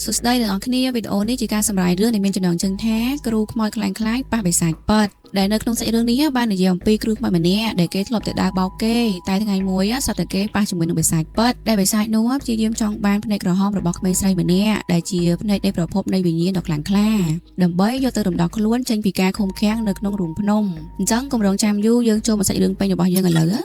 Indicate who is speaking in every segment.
Speaker 1: សួស្តីអ្នកនរគ្នាវីដេអូនេះជាការសម្រាយរឿងដែលមានចំណងជើងថាគ្រូខ្មោចខ្លាំងខ្លាយប៉ះបិសាចប៉ិតដែលនៅក្នុងសាច់រឿងនេះបាននិយាយអំពីគ្រូខ្មោចម្នាក់ដែលគេធ្លាប់តែដើរបោកគេតែថ្ងៃមួយសត្វតែគេប៉ះជាមួយនឹងបិសាចប៉ិតដែលបិសាចនោះព្យាយាមចង់បានភ្នែកក្រហមរបស់ក្មេងស្រីម្នាក់ដែលជាភ្នែកនៃប្រភពនៃវិញ្ញាណដ៏ខ្លាំងក្លាដើម្បីយកទៅរំដោះខ្លួនចេញពីការឃុំឃាំងនៅក្នុងរូងភ្នំអញ្ចឹងកុំរងចាំយូរយើងចូលមកសាច់រឿងពេញរបស់យើងឥឡូវ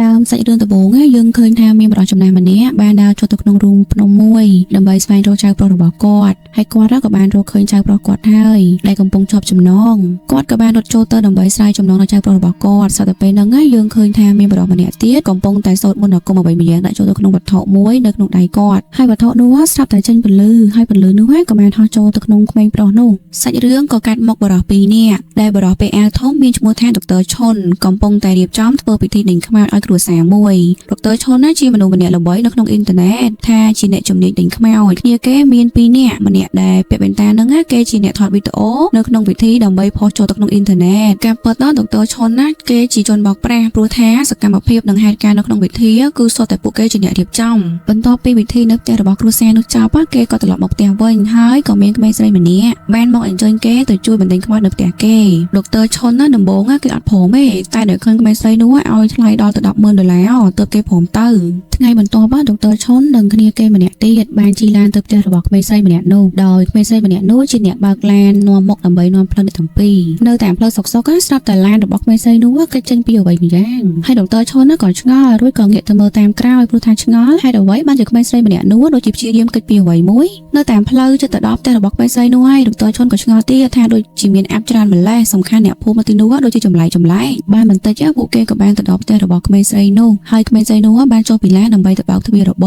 Speaker 1: ដើមសាច់រឿងដំបូងណាយើងឃើញថាមានបរិសុទ្ធចំណាស់ម្នាក់បានដើរចូលទៅក្នុងរូងភ្នំមួយដើម្បីស្វែងរកចៅប្រុសរបស់គាត់ហើយគាត់ក៏បានរកឃើញចៅប្រុសគាត់ហើយដែលកំពុងជាប់ចំណងគាត់ក៏បានរត់ចូលទៅដើម្បីស្រាយចំណងដល់ចៅប្រុសរបស់គាត់សត្វតែពេលហ្នឹងណាយើងឃើញថាមានបរិសុទ្ធម្នាក់ទៀតកំពុងតែសូត្រមន្តអាគមអ្វីម្យ៉ាងដាក់ចូលទៅក្នុងវត្ថុមួយនៅក្នុងដៃគាត់ហើយវត្ថុនោះស្រាប់តែចេញពន្លឺហើយពន្លឺនោះក៏បានហោះចូលទៅក្នុងក្មេងប្រុសនោះសាច់រឿងក៏កាត់មកបរិសុទ្ធពីរនាក់ដែលបរិសុទ្ធពេលអាវធំមានឈ្មោះថាដុកទ័រឈុនកំពុងតែរៀបចំធ្វើពិធីដេញខ្មោចឲ្យគ្រួសារមួយដុកទ័រឈុនណាជាមនុស្សម្នាក់ល្បីនៅក្នុងអ៊ីនធឺណិតថាជាអ្នកជំនាញដេញខ្មោចគ្នាគេមានពីរនាក់ម្នាក់ដែលពាក់វ៉ែនតាហ្នឹងណាគេជាអ្នកថតវីដេអូនៅក្នុងពិធីដើម្បីផុសចូលទៅក្នុងអ៊ីនធឺណិតការពិតដល់ដុកទ័រឈុនណាគេជាជនបោកប្រាស់ព្រោះថាសកម្មភាពនិងហេតុការណ៍នៅក្នុងពិធីគឺសុទ្ធតែពួកគេជាអ្នករៀបចំបន្ទាប់ពីពិធីនៅផ្ទះរបស់គ្រួសារនោះចប់គេក៏ត្រឡប់មកផ្ទះវិញហើយក៏មានក្មេងស្រីម្នាក់បានមកអញ្ជើញគេទៅជួយបណ្ដេញខ្មោចនៅផ្ទះគេដុកទ័រឈុនណាដំបូងគេអត់ព្រមទេតែដល់ឃើញក្មេងស្រីនោះឲ្យថ្លៃដល់ទៅ100000ដុល្លារទើបគេព្រមទៅថ្ងៃបន្ទាប់ដុកទ័រឈុននិងគ្នាគេម្នាក់ទៀតបានជិះឡានទៅផ្ទះរបស់ក្មេងស្រីម្នាក់នោះដោយក្មេងស្រីម្នាក់នោះជាអ្នកបើកឡាននាំមុខដើម្បីនាំផ្លូវអ្នកទាំងពីរនៅតាមផ្លូវសុកសុកស្រាប់តែឡានរបស់ក្មេងស្រីនោះគេចេញពីអ្វីម្យ៉ាងហើយដុកទ័រឈុនក៏ឆ្ងល់រួចក៏ងាកទៅមើលតាមក្រោយព្រោះថាឆ្ងល់ហេតុអ្វីបានជាក្មេងស្រីម្នាក់នោះដូចជាព្យាយាមគេចពីអ្វីមួយនៅតាមផ្លូវជិតទៅដល់ផ្ទះរបស់ក្មេងស្រីនោះហើយដុកទ័រឈុនក៏ឆ្ងល់ទៀតថាដូចជាមានអាប់ច្រើនម្លេះសំខាន់អ្នកភូមិនៅទីនោះដូចជាចម្លែកចម្លែកបានបន្តិចពួកគេក៏បានទៅដល់ផ្ទះរបស់ក្មេងស្រីនោះហើយក្មេងស្រីនោះបានចូលពីឡានដើម្បីទៅបើកទ្វាររប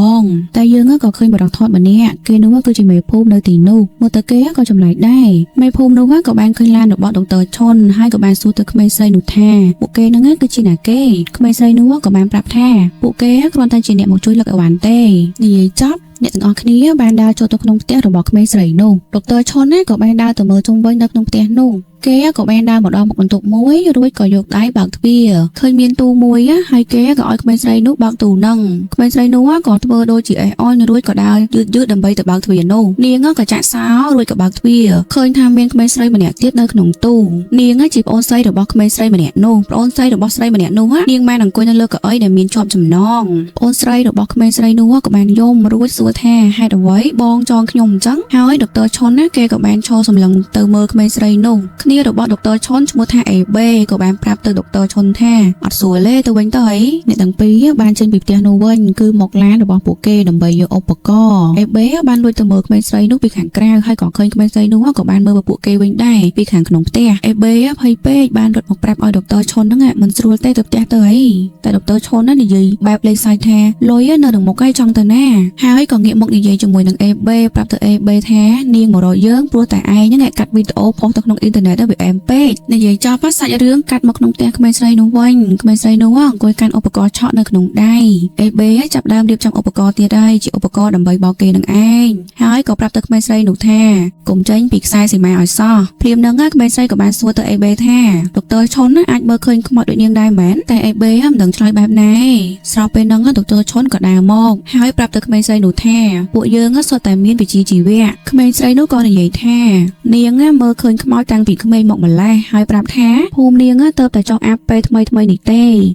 Speaker 1: ងតែយើងក៏ឃើញបរិសុទ្ធថតម្នាក់គេនោះគឺជាមេភូមិនៅទីនោះមើលទៅគេក៏ចម្លែកដែរមេភូមិនោះក៏បានឃើញឡានរបស់ដុកទ័រឈុនហើយក៏បានសួរទៅក្មេងស្រីនោះថាពួកគេនឹងគឺជាណាគេក្មេងស្រីនោះក៏បានប្រាប់ថាពួកគេគ្រាន់តែជាអ្នកមកជួយលឹកអីវ៉ាន់ទេនិយាយចប់អ្នកទាំងអស់គ្នាបានដើរចូលទៅក្នុងផ្ទះរបស់ក្មេងស្រីនោះដុកទ័រឈុនណាក៏បានដើរទៅមើលជុំវិញនៅក្នុងផ្ទះនោះគេក៏បានដើរមកដល់មុខបន្ទប់មួយរួចក៏យកដៃបើកទ្វារឃើញមានទូមួយហើយគេក៏ឲ្យក្មេងស្រីនោះបើកទូនឹងក្មេងស្រីនោះក៏ធ្វើដូចជាអេះអន់រួចក៏ដើរយឺតយឺតដើម្បីទៅបើកទ្វារនោះនាងក៏ចាក់សោរួចក៏បើកទ្វារឃើញថាមានក្មេងស្រីម្នាក់ទៀតនៅក្នុងទូនាងជាប្អូនស្រីរបស់ក្មេងស្រីម្នាក់នោះប្អូនស្រីរបស់ស្រីម្នាក់នោះនាងបានអង្គុយនៅលើកៅអីដែលមានជាប់ចំណងប្អូនស្រីរបស់ក្មេងស្រីនោះក៏បានយំរួចសួរថាហេតុអ្វីបងចងខ្ញុំអញ្ចឹងហើយដុកទ័រឈុនណាគេក៏បានឈរសម្លឹងទៅមើលក្មេងស្រីនោះគ្នារបស់ដុកទ័រឈុនឈ្មោះថាអេបេក៏បានប្រាប់ទៅដុកទ័រឈុនថាអត់ស្រួលទេទៅវិញទៅអីអ្នកទាំងពីរបានចេញពីផ្ទះនោះវិញគឺមកឡានរបស់ពួកគេដើម្បីយកឧបករណ៍អេបេបានលួចទៅមើលក្មេងស្រីនោះពីខាងក្រៅហើយក៏ឃើញក្មេងស្រីនោះក៏បានមើលមកពួកគេវិញដែរពីខាងក្នុងផ្ទះអេបេភ័យពេកបានរត់មកប្រាប់ឲ្យដុកទ័រឈុនហ្នឹងមិនស្រួលទេទៅផ្ទះទៅអីតែដុកទ័រឈុនណានិយាយបែបលេងសើចថាលុយនៅនឹងមុខឯងចង់ទៅណាហើយក៏ងាកមកនិយាយជាមួយនឹងអេបេប្រាប់ទៅអេបេថានាងមករកយើងព្រោះតែឯងហ្នឹងកាត់វីដេអូផុសទៅក្នុងអ៊ីនធឺណិតទៅវាអែមពេកនិយាយចប់សាច់រឿងកាត់មកក្នុងផ្ទះក្មេងស្រីនោះវិញក្មេងស្រីនោះអង្គុយកាន់ឧបករណ៍ឆក់នៅក្នុងដៃអេបេចាប់ដើមរៀបចំឧបករណ៍ទៀតហើយជាឧបករណ៍ដើម្បីបោកគេនឹងឯងហើយក៏ប្រាប់ទៅក្មេងស្រីនោះថាកុំចេញពីខ្សែសីមាឲ្យសោះភ្លាមនឹងក្មេងស្រីក៏បានសួរទៅអេបេថាដុកទ័រឈុនអាចមើលឃើញខ្មោចដូចនាងដែរមែនតែអេបេមិនដឹងឆ្លើយបែបណាស្របពេលហ្នឹងដុកទ័រឈុនក៏ដើរមកហើយប្រាប់ទៅក្មេងស្រីនោះថាពួកយើងសុទ្ធតែមានវិជ្ជាជីវៈក្មេងស្រីនោះក៏និយាយថានាងមើលឃើញខ្មោចតាំងពីក្មេងមកម្លេះហើយប្រាប់ថាភូមិនាងទៅតែចុះអាប់ពេលថ្មីថ្មីនេះទេ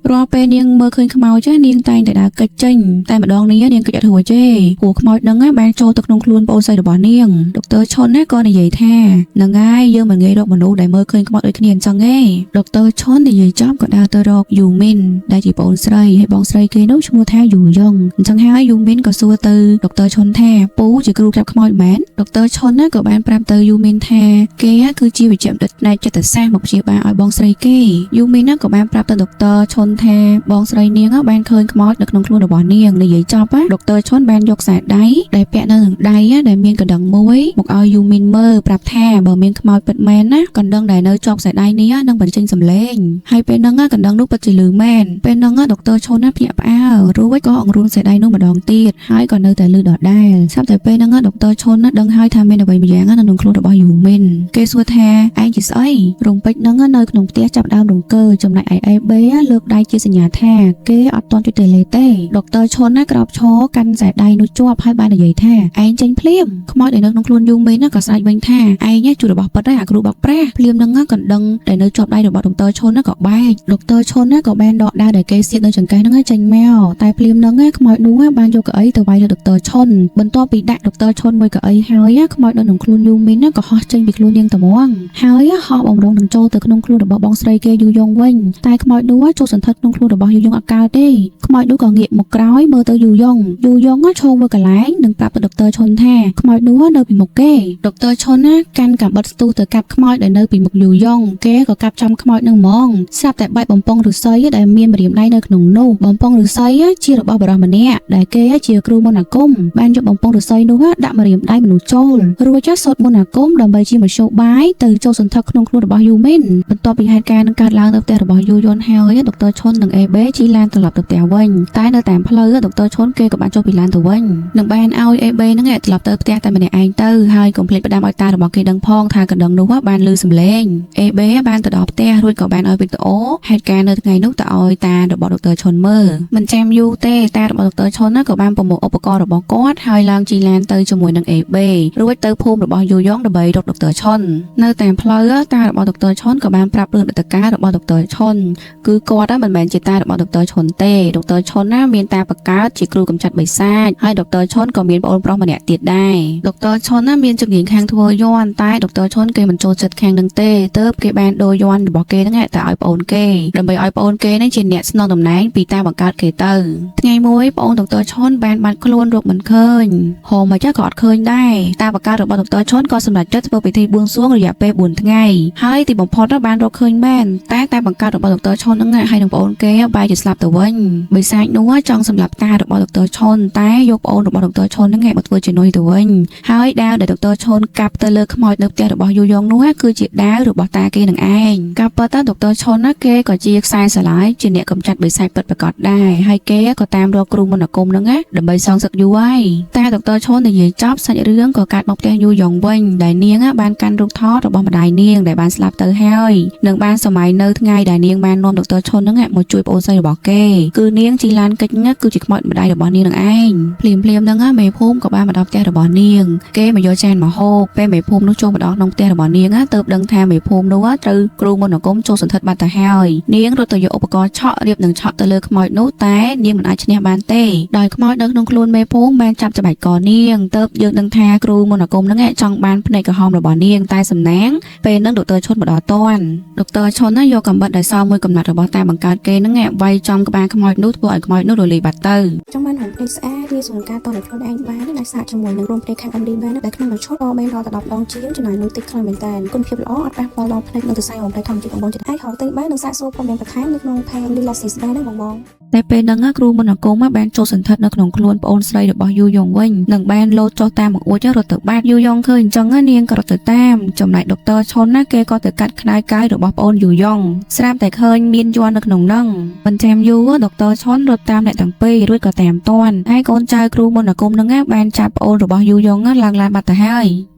Speaker 1: រាល់ពេលនាងមើលឃើញខ្មោចនាងតែងតែដើរកិច្ចចេញតែម្ដងនេះនាងកិច្ចអត់រួចទេព្រោះខ្មោចនឹងបានចូលទៅក្នុងខ្លួនប្អូនស្រីរបស់នាងដុកទ័រឈុនក៏និយាយថាហ្នឹងហើយយើងមិនងាយរកមនុស្សដែលមើលឃើញខ្មោចដូចគ្នាអញ្ចឹងទេដុកទ័រឈុននិយាយចំក៏ដើរទៅរកយូមីនដែលជាប្អូនស្រីហើយបងស្រីគេនោះឈ្មោះថាយូយ៉ុងអញ្ចឹងហើយយូមីនក៏សួរទៅដុកទ័រឈុនថាពូជាគ្រូចាប់ខ្មោចមែនដុកទ័រឈុនក៏បានប្រាប់ទៅយូមីនថាគេគឺជាវិជ្ជបណ្ឌិតផ្នែកចិត្តសាស្ត្រមកព្យាបាលឲ្យបងស្រីគេយូមីនក៏បានប្រាប់ទៅដុកទ័រឈុនថាបងស្រីនាងបានឃើញខ្មោចនៅក្នុងខ្លួនរបស់នាងនិយាយចប់ដុកទ័រឈុនបានយកខ្សែដៃដែលពាក់នៅនឹងដៃដែលមានកណ្ដឹងមួយមកឲ្យយូមីនមើលប្រាប់ថាបើមានខ្មោចពិតមែនណាកណ្ដឹងដែលនៅជាប់ខ្សែដៃនេះនឹងបញ្ចេញសំឡេងហើយពេលហ្នឹងកណ្ដឹងនោះពិតជាលឺមែនពេលហ្នឹងដុកទ័រឈុនភ្ញាក់ផ្អើលរួចក៏អង្រួនខ្សែដៃនោះម្ដងទៀតហើយក៏នៅតែ ឮដដែលស្រាប់តែពេលហ្នឹងដុកទ័រឈុនណាដឹងហើយថាមានអ្វីម្យ៉ាងនៅក្នុងខ្លួនរបស់យូមីនគេសួរថាឯងជាស្អីរំពេចហ្នឹងនៅក្នុងផ្ទះចាប់ដើមរង្គើចំណែកឯអេបេលើកដៃជាសញ្ញាថាគេអត់ទាន់ចុចតេលេទេដុកទ័រឈុនណាក្រោបឈរកាន់ខ្សែដៃនោះជាប់ហើយបាននិយាយថាឯងចេញភ្លាមខ្មោចដែលនៅក្នុងខ្លួនយូមីនណាក៏ស្រែកវិញថាឯងជួរបស់ប៉ិតហើយអាគ្រូបោកប្រាស់ភ្លាមហ្នឹងកណ្ដឹងដែលនៅជាប់ដៃរបស់ដុកទ័រឈុនណាក៏បែកដុកទ័រឈុនណាក៏បានដកដាវដែលគេសៀតនៅចង្កេះហ្នឹងចេញមកតែភ្លាមហ្នឹងខ្មោចនោះបានយកកៅអីទៅវាយលើដុកទ័រឈុនបន្ទាប់ពីដាក់ដុកទ័រឈុនមួយកៅអីហើយខ្មោចនៅក្នុងខ្លួនយូមីនណាក៏ហោះចេញពីខ្លួននាងត្មងហើយហោះបំរុងនឹងចូលទៅក្នុងខ្លួនរបស់បងស្រីគេយូយ៉ងវិញតែខ្មោចនោះចូលសន្ធិដ្ឋក្នុងខ្លួនរបស់យូយ៉ងអត់កើតទេខ្មោចនោះក៏ងាកមកក្រោយមើលទៅយូយ៉ងយូយ៉ងឈរមួយកន្លែងនិងប្រាប់ទៅដុកទ័រឈុនថាខ្មោចនោះនៅពីមុខគេដុកទ័រឈុនណាកាន់កាំបិតស្ទុះទៅកាប់ខ្មោចដែលនៅពីមុខយូយ៉ងគេក៏កាប់ចំខ្មោចនឹងហ្មងស្រាប់តែបែកបំពង់ឫស្សីដែលមានម្រាមដៃនៅក្នុងនោះបំពង់ឫស្សីជារបស់បរិសម្នាក់ដែលគេជាគ្រូមន្តអាគមបានយកបំពង់ឫស្សីនោះដាក់ម្រាមដៃមនុស្សចូលរួចសូត្រមន្តអាគមដើម្បីជាមធ្យោបាយទៅចូលសន្ធឹកក្នុងខ្លួនរបស់យូមីនបន្ទាប់ពីហេតុការណ៍នឹងកើតឡើងនៅផ្ទះរបស់យូយុនហើយដុកទ័រឈុននិងអេបេជិះឡានត្រឡប់ទៅផ្ទះវិញតែនៅតាមផ្លូវដុកទ័រឈុនគេក៏បានចុះពីឡានទៅវិញនិងបានឲ្យអេបេហ្នឹងត្រឡប់ទៅផ្ទះតែម្នាក់ឯងទៅហើយកុំភ្លេចផ្ដាំឲ្យតារបស់គេដឹងផងថាកណ្ដឹងនោះបានឮសំឡេងអេបេបានទៅដល់ផ្ទះរួចក៏បានឲ្យវីដេអូហេតុការណ៍នៅថ្ងៃនោះទៅឲ្យតារបស់ដុកទ័រឈុនមើលមិនចាំយូរទេតារបស់ដុកទ័រឈុនណាក៏បានប្រមូលឧបករណ៍របស់គាត់ហើយឡើងជិះឡានទៅជាមួយនឹងអេបេរួចទៅភូមិរបស់យូយ៉ងដើម្បីរកដុកទ័រឈុននៅតាមផ្លូវតារបស់ដុកទ័រឈុនក៏បានប្រាប់រឿងអតីតកាលរបស់ដុកទ័រឈុនគឺគាត់មិនមែនជាតារបស់ដុកទ័រឈុនទេដុកទ័រឈុនណាមានតាបង្កើតជាគ្រូកម្ចាត់បិសាចហើយដុកទ័រឈុនក៏មានប្អូនប្រុសម្នាក់ទៀតដែរដុកទ័រឈុនណាមានជំនាញខាងធ្វើយ័ន្តតែដុកទ័រឈុនគេមិនចូលចិត្តខាងនឹងទេទើបគេបានដូរយ័ន្តរបស់គេហ្នឹងតែឲ្យប្អូនគេដើម្បីឲ្យប្អូនគេហ្នឹងជាអ្នកស្នងតំណែងពីតាបង្កើតគេទៅថ្ងៃមួយប្អូនដុកទ័រឈុនបានបាត់ខ្លួនរកមិនឃើញហមមកចាក៏អត់ឃើញដែរតាបង្កើតរបស់ដុកទ័រឈុនក៏សម្រេចចិត្តធ្វើពិធីបួងសួងរយៈពេល4ថ្ងៃហើយទីបំផុតបានរកឃើញមែនតែតាបង្កើតរបស់ដុកទ័រឈុនហ្នឹងហើយនឹងប្អូនគេបែរជាស្លាប់ទៅវិញបិសាចនោះចង់សម្លាប់តារបស់ដុកទ័រឈុនតែយកប្អូនរបស់ដុកទ័រឈុនហ្នឹងមកធ្វើជានុយទៅវិញហើយដាវដែលដុកទ័រឈុនកាប់ទៅលើខ្មោចនៅផ្ទះរបស់យូយ៉ងនោះគឺជាដាវរបស់តាគេនឹងឯងកាប់ពិតទៅដុកទ័រឈុនណាគេក៏ជាខ្សែស្រឡាយជាអ្នកកម្ចាត់បិសាចពិតប្រាកដដែរហើយគេក៏តាមរកគ្រូមន្តអាគមហ្នឹងណាដើម្បីសងសឹកយូរហើយតែដុកទ័រឈុននិយាយចប់សាច់រឿងក៏កាត់មកផ្ទះយូយ៉ងវិញដែលនាងបានកាន់រូបថតរបស់ម្ដាយនាងដែលបានស្លាប់ទៅហើយនិងបានសម័យនៅថ្ងៃដែលនាងបាននាំដុកទ័រឈុនហ្នឹងមកជួយប្អូនស្រីរបស់គេគឺនាងជីឡានកិច្ចគឺជាខ្មោចម្ដាយរបស់នាងនឹងឯងភ្លាមភ្លាមហ្នឹងមេភូមិក៏បានមកដល់ផ្ទះរបស់នាងគេមកយកចានមកហូបពេលមេភូមិនោះចូលមកដល់ក្នុងផ្ទះរបស់នាងទើបដឹងថាមេភូមិនោះត្រូវគ្រូមន្តអាគមចូលសន្ធិដ្ឋបាត់ទៅហើយនាងរត់ទៅយកឧបករណ៍ឆក់រៀបនឹងឆក់ទៅលើខ្មោចនោះតែនាងមិនអាចឈ្នះបានទេដោយខ្មោចនៅក្នុងខ្លួនមេភូមិបានចាប់ច្បាច់កនាងទើបយើងដឹងថាគ្រូមន្តអាគមហ្នឹងចង់បានភ្នែកក្រហមរបស់នាងតែសំណាងពេលហ្នឹងដុកទ័រឈុនមកដល់តាន់ដុកទ័រឈុនណាយកកំបិតដែលសល់មួយកំណត់របស់តាបង្កើតគេហ្នឹងវាយចំក្បាលខ្មោចនោះធ្វើឲ្យខ្មោចនោះរលាយបាត់ទៅ
Speaker 2: ចង់បានរោមភ្នែកស្អាតងាយស្រួលក្នុងការតដោយខ្លួនឯងបានដែលស្អាតជាមួយនឹងរោមភ្នែកខាង MD បានដែលក្នុងមួយឈុតក៏បានដល់ទៅ10ដងជាងចំណាយលុយតិចខ្លាំងមែនតើគុណភាពល្អអត់ប៉ះពាល់ដល់ភ្នែកនិងសរសៃរោមភ្នែកធម្មជាតិបងបងចិត្តអាចរកទិញបាននិងសាកសួរព័ត៌មានបន្ថែមនៅក្នុង page MD Lashes បានណាបងបង
Speaker 1: តែពេលហ្នឹងគ្រូមន្តអាគមបានចូលសន្ធិដ្ឋនៅក្នុងខ្លួនប្អូនស្រីរបស់យូយ៉ងវិញនិងបានលោតចុះតាមបង្អួចរត់ទៅបាត់យូយ៉ងឃើញអញ្ចឹងនាងក៏រត់ទៅតាមចំណែកដុកទ័រឈុនណាគេក៏ទៅកាត់ខ្នើយកាយរបស់ប្អូនយូយ៉ងស្រាប់តែឃើញមានយ័ន្តនៅក្នុងហ្នឹងមិនចាំយូរដុកទ័រឈុនរត់តាមអ្នកទាំងពីររួចក៏តាមទាន់ហើយកូនចៅគ្រូមន្តអាគមហ្នឹងបានចាប់ប្អូនរបស់យូយ៉ងឡើងឡានបាត់ទៅហើ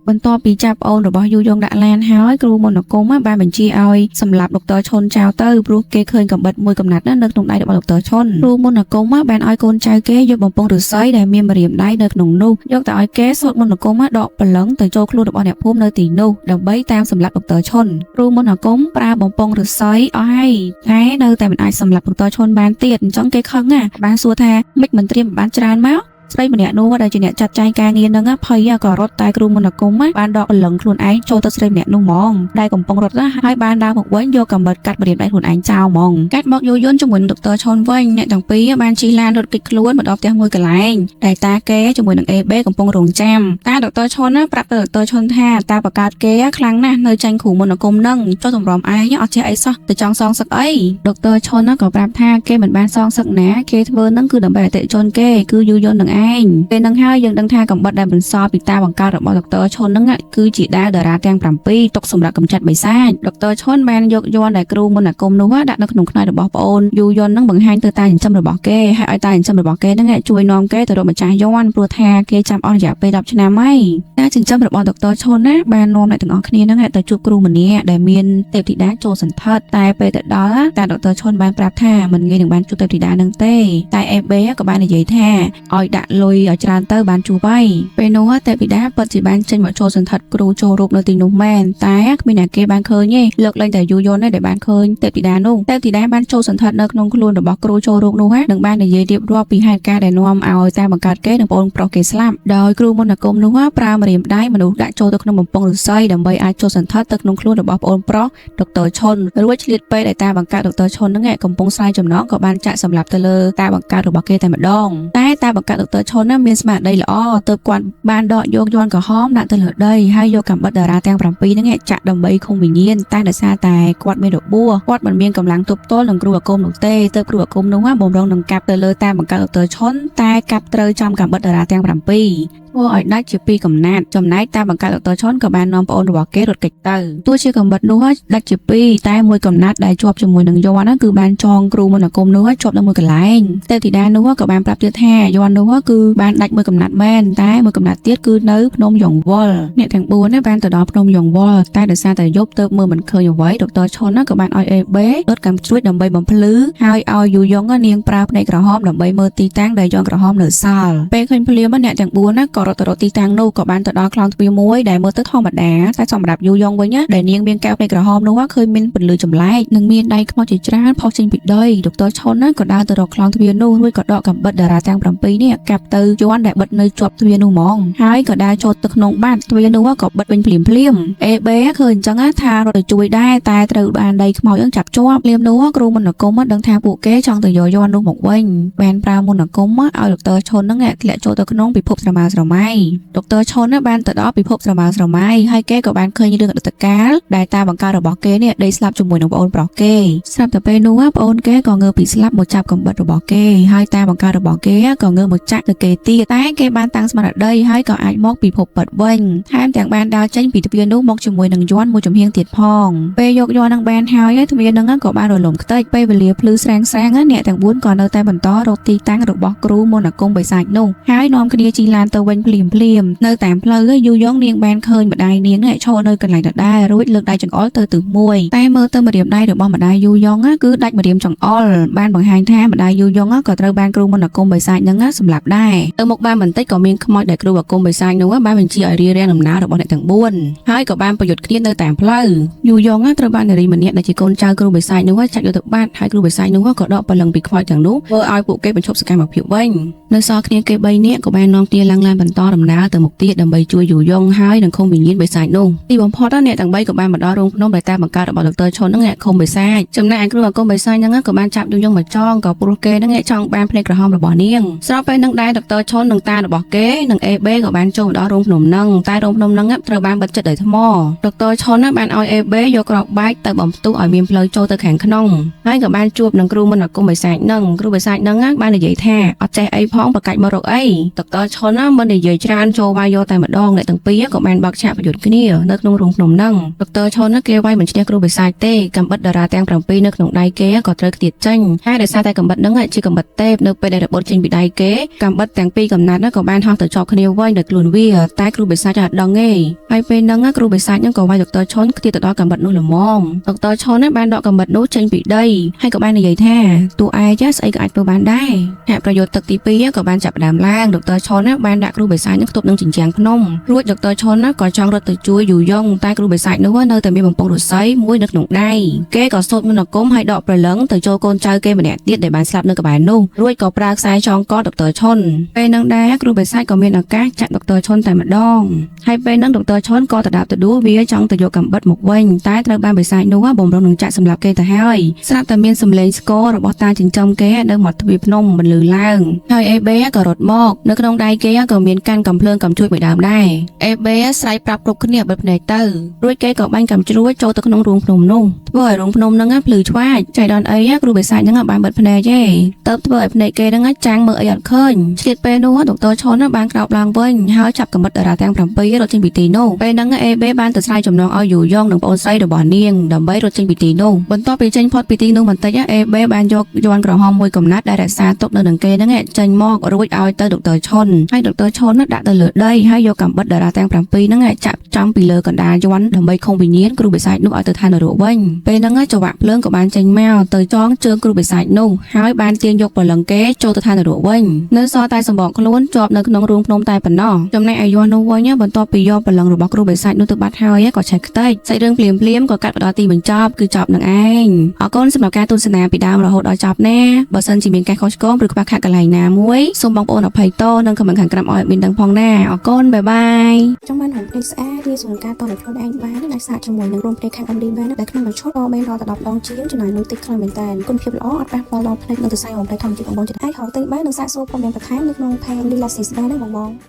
Speaker 1: យបន្ទាប់ពីចាប់ប្អូនរបស់យូយ៉ងដាក់ឡានហើយគ្រូមន្តអាគមបានបញ្ជាឲ្យសម្លាប់ដុកទ័រឈុនចោលទៅព្រោះគេឃើញកំបិតមួយកំណាត់នៅក្នុងដៃរបស់ដុកទ័រឈុនគ្រូមន្តអាគមបានឲ្យកូនចៅគេយកបំពង់ឫស្សីដែលមានម្រាមដៃនៅក្នុងនោះយកទៅឲ្យគេសូត្រមន្តអាគមដកព្រលឹងទៅចូលខ្លួនរបស់អ្នកភូមិនៅទីនោះដើម្បីតាមសម្លាប់ដុកទ័រឈុនគ្រូមន្តអាគមប្រើបំពង់ឫស្សីអស់ហើយតែនៅតែមិនអាចសម្លាប់ដុកទ័រឈុនបានទៀតអញ្ចឹងគេខឹងណាបានសួរថាម៉េចមិនត្រៀមបានច្រើនមកស្រីម្នាក់នោះដែលជាអ្នកចាត់ចែងការងារហ្នឹងភ័យក៏រត់តែគ្រូមន្តអាគមបានដកព្រលឹងខ្លួនឯងចូលទៅស្រីម្នាក់នោះហ្មងដែលកំពុងរត់ណាហើយបានដើរមកវិញយកកំបិតកាត់ម្រាមដៃខ្លួនឯងចោលហ្មងកាត់មកយូយន្តជាមួយនឹងដុកទ័រឈុនវិញអ្នកទាំងពីរបានជិះឡានរត់គេចខ្លួនមកដល់ផ្ទះមួយកន្លែងដែលតាគេជាមួយនឹងអេបេកំពុងរងចាំតាដុកទ័រឈុនណាប្រាប់ទៅដុកទ័រឈុនថាតាបកើតគេខ្លាំងណាស់នៅចាញ់គ្រូមន្តអាគមហ្នឹងចុះតម្រាំឯងអត់ចេះអីសោះទៅចង់សងសឹកអីដុកទ័រឈុនណាក៏ប្រាប់ថាគេមិនបានសងសឹកណាគេធ្វើហ្នឹងគឺដើម្បីអតិថិជនគេគឺយូយន្តនឹងឯ ឯងពេលហ្នឹងហើយយើងដឹងថាកំបិតដែលបន្សល់ពីតាបង្កើតរបស់ដុកទ័រឈុនហ្នឹងគឺជាដាវតារាទាំង7ទុកសម្រាប់កម្ចាត់បិសាចដុកទ័រឈុនបានយកយ័ន្តដែលគ្រូមន្តអាគមនោះដាក់នៅក្នុងខ្នើយរបស់ប្អូនយូយ័នហ្នឹងបង្ហាញទៅតាចិញ្ចឹមរបស់គេហើយឲ្យតាចិញ្ចឹមរបស់គេហ្នឹងជួយនាំគេទៅរកម្ចាស់យ័ន្តព្រោះថាគេចាំអស់រយៈពេល10ឆ្នាំហើយតាចិញ្ចឹមរបស់ដុកទ័រឈុនណាបាននាំអ្នកទាំងអស់គ្នាហ្នឹងទៅជួបគ្រូម្នាក់ដែលមានទេពធីតាចូលសន្ធិដ្ឋតែពេលទៅដល់តាដុកទ័រឈុនបានប្រាប់ថាមិនងាយនឹងបានជួបទេពធីតាហ្នឹងទេតែអេបេក៏បាននិយាយថាឲ្យដាក់លុយឲ្យច្រើនទៅបានជួបហើយពេលនោះទេពធីតាពិតជាបានចេញមកចូលសន្ធិដ្ឋគ្រូចូលរូបនៅទីនោះមែនតែគ្មានអ្នកគេបានឃើញទេលើកលែងតែយូយនទេដែលបានឃើញទេពធីតានោះទេពធីតាបានចូលសន្ធិដ្ឋនៅក្នុងខ្លួនរបស់គ្រូចូលរូបនោះនឹងបាននិយាយរៀបរាប់ពីហេតុការណ៍ដែលនាំឲ្យតាបង្កើតគេនិងប្អូនប្រុសគេស្លាប់ដោយគ្រូមន្តអាគមនោះប្រើម្រាមដៃមនុស្សដាក់ចូលទៅក្នុងបំពង់ឫស្សីដើម្បីអាចចូលសន្ធិដ្ឋទៅក្នុងខ្លួនរបស់ប្អូនប្រុសដុកទ័រឈុនរួចឆ្លៀតពេលដែលតាបង្កើតដុកទ័រឈុនហ្នឹងកំពុងស្រាយចំណងក៏បានចាក់សម្លាប់ទៅលើតាបង្កើតរបស់គេតែម្ដងតែតាបង្កើតដុកទ័រឈុនហ្នឹងមានស្មារតីល្អទើបគាត់បានដកយកយ័ន្តក្រហមដាក់ទៅលើដីហើយយកកំបិតតារាទាំង7ហ្នឹងចាក់ដើម្បីឃុំវិញ្ញាណតែដោយសារតែគាត់មានរបួសគាត់មិនមានកម្លាំងទប់ទល់នឹងគ្រូអាគមនោះទេទើបគ្រូអាគមនោះបំរុងនឹងកាប់ទៅលើតាបង្កើតដុកទ័រឈុនតែកាប់ត្រូវចំកំបិតតារាទាំង7ធ្វើឲ្យដាច់ជាពីរកំណាត់ចំណែកតាបង្កើតដុកទ័រឈុនក៏បាននាំប្អូនរបស់គេរត់គេចទៅទោះជាកំបិតនោះដាច់ជាពីរតែមួយកំណាត់ដែលជាប់ជាមួយនឹងយ័ន្តគឺបានចងគ្រូមន្តអាគមនោះជាប់នៅមួយកន្លែងទេពធីតានោះក៏បានប្រាប់ទៀតថាយ័ន្តនោះគឺបានដាច់មួយកំណាត់មែនតែមួយកំណាត់ទៀតគឺនៅភ្នំយ៉ងវលអ្នកទាំង4បានទៅដល់ភ្នំយ៉ងវលតែដោយសារតែយប់ទៅមើលមិនឃើញអ្វីដុកទ័រឈុនក៏បានឲ្យអេបេដុតកាំជ្រួចដើម្បីបំភ្លឺហើយឲ្យយូយ៉ងនាងប្រើភ្នែកក្រហមដើម្បីមើលទីតាំងដែលយ័ន្តក្រហមនៅសល់ពេលឃើញភ្លាមអ្នកទាំង4ក៏រត់ទៅរកទីតាំងនោះក៏បានទៅដល់ខ្លោងទ្វារមួយដែលមើលទៅធម្មតាតែសម្រាប់យូយ៉ងវិញដែលនាងមានកែវភ្នែកក្រហមនោះឃើញមានពន្លឺចម្លែកនិងមានដៃខ្មោចជាច្រើនផុសចេញពីដីដុកទ័រឈុនក៏ដើរទៅរកខ្លោងទ្វារនោះរួចក៏ដកកំបិតតារាទាំង7នេះកាប់ទៅយ័ន្តដែលបិទនៅជាប់ទ្វារនោះហ្មងហើយក៏ដើរចូលទៅក្នុងបាតទ្វារនោះក៏បិទវិញភ្លាមភ្លាមអេបេឃើញអញ្ចឹងថារត់ទៅជួយដែរតែត្រូវបានដៃខ្មោចនឹងចាប់ជាប់ភ្លាមនោះគ្រូមន្តអាគមដឹងថាពួកគេចង់ទៅយកយ័ន្តនោះមកវិញបានប្រើមន្តអាគមឲ្យដុកទ័រឈុននឹងធ្លាក់ចូលទៅក្នុងពិភពស្រមើស្រមៃដុកទ័រឈុនបានទៅដល់ពិភពស្រមើស្រមៃហើយគេក៏បានឃើញរឿងអតីតកាលដែលតាបង្កើតរបស់គេនេះដេកស្លាប់ជាមួយនឹងប្អូនប្រុសគេស្រាប់តែពេលនោះប្អូនគេក៏ងើបពីស្លាប់មកចាប់កំបិតរបស់គេហើយតាបង្កើតរបស់គេក៏ងើបមកចាក់ទៅគេទៀតតែគេបានតាំងស្មារតីហើយក៏អាចមកពិភពពិតវិញថែមទាំងបានដើរចេញពីទ្វារនោះមកជាមួយនឹងយ័ន្តមួយចំហៀងទៀតផងពេលយកយ័ន្តនឹងបានហើយទ្វារនឹងក៏បានរលំខ្ទេចពេលវេលាភ្លឺស្រាងស្រាងអ្នកទាំង4ក៏នៅតែបន្តរកទីតាំងរបស់គ្រូមន្តអាគមបិសាចនោះហើយនាំគ្នាជិះឡានទៅវិញភ្លាមភ្លាមនៅតាមផ្លូវយូយ៉ងនាងបានឃើញម្ដាយនាងឈរនៅកន្លែងដដែលរួចលើកដៃចង្អុលទៅទិសមួយតែមើលទៅម្រាមដៃរបស់ម្ដាយយូយ៉ងគឺដាច់ម្រាមចង្អុលបានបង្ហាញថាម្ដាយយូយ៉ងក៏ត្រូវបានគ្រូមន្តអាគមបិសាចនឹងសម្លាប់ដែរទៅមុខបានបន្តិចក៏មានខ្មោចដែលគ្រូអាគមបិសាចនោះបានបញ្ជាឲ្យរារាំងដំណើររបស់អ្នកទាំង4ហើយក៏បានប្រយុទ្ធគ្នានៅតាមផ្លូវយូយ៉ងត្រូវបាននារីម្នាក់ដែលជាកូនចៅគ្រូបិសាចនោះចាក់យកទៅបាត់ហើយគ្រូបិសាចនោះក៏ដកព្រលឹងពីខ្មោចទាំងនោះធ្វើឲ្យពួកគេបញ្ឈប់សកម្មភាពវិញនៅសល់គ្នាគេ3នាក់ក៏បាននាំគ្នាឡើងឡានបន្តដំណើរទៅមុខទៀតដើម្បីជួយយូយ៉ងហើយនឹងឃុំវិញ្ញាណបិសាចនោះទីបំផុតអ្នកទាំង3ក៏បានមកដល់រោងភ្នំដែលតាមបង្កើតរបស់ដុកទ័រឈុននឹងអ្នកឃុំបិសាចចំណែកឯគ្រូអាគមបិសាចហ្នឹងក៏បានចាប់យូយ៉ងមកចងក៏ព្រោះគេហ្នឹងចង់បានភ្នែកក្រហមរបស់នាងស្របពេលនឹងដែរដុកទ័រឈុននិងតារបស់គេនិងអេបេក៏បានចូលមកដល់រោងភ្នំហ្នឹងតែរោងភ្នំហ្នឹងត្រូវបានបិទជិតដោយថ្មដុកទ័រឈុនបានឲ្យអេបេយកគ្រាប់បែកទៅបំផ្ទុះឲ្យមានផ្លូវចូលទៅខាងក្នុងហើយក៏បានជួបនឹងគ្រូមន្តអាគមបិសាចហ្នឹងគ្រូបិសាចហ្នឹងបាននិយាយថាអត់ចេះអីផងប្រកាច់មករកអីដុកទ័រឈុនមិននិយាយច្រើនចូលវាយយកតែម្ដងអ្នកទាំងពីរក៏បានបើកឆាកប្រយុទ្ធគ្នានៅក្នុងរោងភ្នំហ្នឹងដុកទ័រឈុនគេវាយមិនឈ្នះគ្រូបិសាចទេកំបិតតារាទាំង7នៅក្នុងដៃគេក៏ត្រូវខ្ទាតចេញហើយដោយសារតែកំបិតហ្នឹងជាកំបិតទេពនៅពេលដែលរបូតចេញពីដៃគេកំបិតទាំងពីរកំណាត់ក៏បានហោះទៅជាប់គ្នាវិញដោយខ្លួនវាតែគ្រូបិសាចអត់ដឹងទេហើយពេលហ្នឹងគ្រូបិសាចហ្នឹងក៏វាយដុកទ័រឈុនខ្ទាតទៅដល់កំបិតនោះល្មមដុកទ័រឈុនបានដកកំបិតនោះចេញពីដីហើយក៏បាននិយាយថាតួឯងចាស្អីក៏អាចធ្វើបានដែរហាក់ប្រយោជន៍ទឹកទី2ក៏បានចាប់ផ្ដើមឡើងដុកទ័រឈុនបានដាក់គ្រូបិសាចហ្នឹងខ្ទប់នឹងជញ្ជាំងភ្នំរួចដុកទ័រឈុនក៏ចង់រត់ទៅជួយយូយ៉ងតែគ្រូបិសាចនោះនៅតែមានបំពង់ឫស្សីមួយនៅក្នុងដៃគេក៏សូត្រមន្តអាគមហើយដកព្រលឹងទៅចូលកូនចៅគេម្នាក់ទៀតដែលបានស្លាប់នៅក្បែរនោះរួចក៏ប្រើខ្សែចងកដុកទ័រឈុនពេលហ្នឹងដែរគ្រូបិសាចក៏មានឱកាសចាក់ដុកទ័រឈុនតែម្ដងហើយពេលហ្នឹងដុកទ័រឈុនក៏ទៅដាប់ទៅដួលវាចង់ទៅយកកំបិតមកវិញតែត្រូវបានបិសាចនោះបំរុងនឹងចាក់សម្លាប់គេទៅហើយស្រាប់តែមានសម្លេងស្គររបស់តាចិញ្ចឹមគេនៅមាត់ទ្វារភ្នំបន្លឺឡើងហើយអេបេក៏រត់មកនៅក្នុងដៃគេក៏មាន មានកាន់កំភ្លើងកំជួយមួយដើមដែរអេបេស្រែកប្រាប់គ្រប់គ្នាបិទភ្នែកទៅរួចគេក៏បាញ់កំជ្រួចចូលទៅក្នុងរូងភ្នំនោះធ្វើឲ្យរូងភ្នំហ្នឹងភ្លឺឆ្វាចចៃដន្យអីគ្រូបិសាចហ្នឹងបានបិទភ្នែកទេទៅធ្វើឲ្យភ្នែកគេហ្នឹងចាំងមើលអីអត់ឃើញឆ្លៀតពេលនោះដុកទ័រឈុនបានក្រោកឡើងវិញហើយចាប់កំបិតតារាទាំង7រត់ចេញពីទីនោះពេលហ្នឹងអេបេបានទៅស្រែកចំណងឲ្យយូយ៉ងនិងប្អូនស្រីរបស់នាងដើម្បីរត់ចេញពីទីនោះបន្ទាប់ពីចេញផុតពីទីនោះបន្តិចអេបេបានយកយ័ន្តក្រហមមួយកំណាត់ដែលរក្សាទុកនៅនឹងគេហ្នឹងចេញមករួចឲ្យទៅដុកទ័រឈុនហើយដុកទ័រឈុនដាក់ទៅលើដីហើយយកកំបិតតារាទាំង7ហ្នឹងចាក់ចំពីលើកណ្ដាលយ័ន្តដើម្បីឃុំវិញ្ញាណគ្រូបិសាចនោះឲ្យទៅឋាននរកវិញពេលហ្នឹងចង្វាក់ភ្លើងក៏បានចេញមកទៅចងជើងគ្រូបិសាចនោះហើយបានទាញយកព្រលឹងគេចូលទៅឋាននរកវិញនៅសល់តែសម្បកខ្លួនជាប់នៅក្នុងរូងភ្នំតែប៉ុណ្ណោះចំណែកឯយ័ន្តនោះវិញបន្ទាប់ពីយកព្រលឹងរបស់គ្រូបិសាចនោះទៅបាត់ហើយក៏ឆេះខ្ទេចសាច់រឿងភ្លាមភ្លាមក៏កាត់មកដល់ទីបញ្ចប់គឺចប់នឹងឯងអរគុណសម្រាប់ការទស្សនាពីដើមរហូតដល់ចប់ណាបើសិនជាមានការខុសឆ្គងឬខ្វះខាតកន្លែងណាមួយសូមបងប្អូនអភ័យទោសនិង comment ខាងក្រោមឲ្យមានដឹងផងណាអរគុណ bye bye.
Speaker 2: ចង់បានរោមភ្នែកស្អាតងាយស្រួលការតដោយខ្លួនឯងបានដោយសារជាមួយនឹងរោមភ្នែកខាង MD បានដែលក្នុងមួយឈុតក៏បានរហូតដល់10ដងជាងចំណាយលុយតិចខ្លាំងមែនតើគុណភាពល្អអត់ប៉ះពាល់ដល់ភ្នែកនិងសរសៃរោមភ្នែកធម្មជាតិបងបងចិត្តអាចរកទិញបាននិងសាកសួរព័ត៌មានបន្ថែមនៅក្នុង page MD Lashes បានណាបងបង។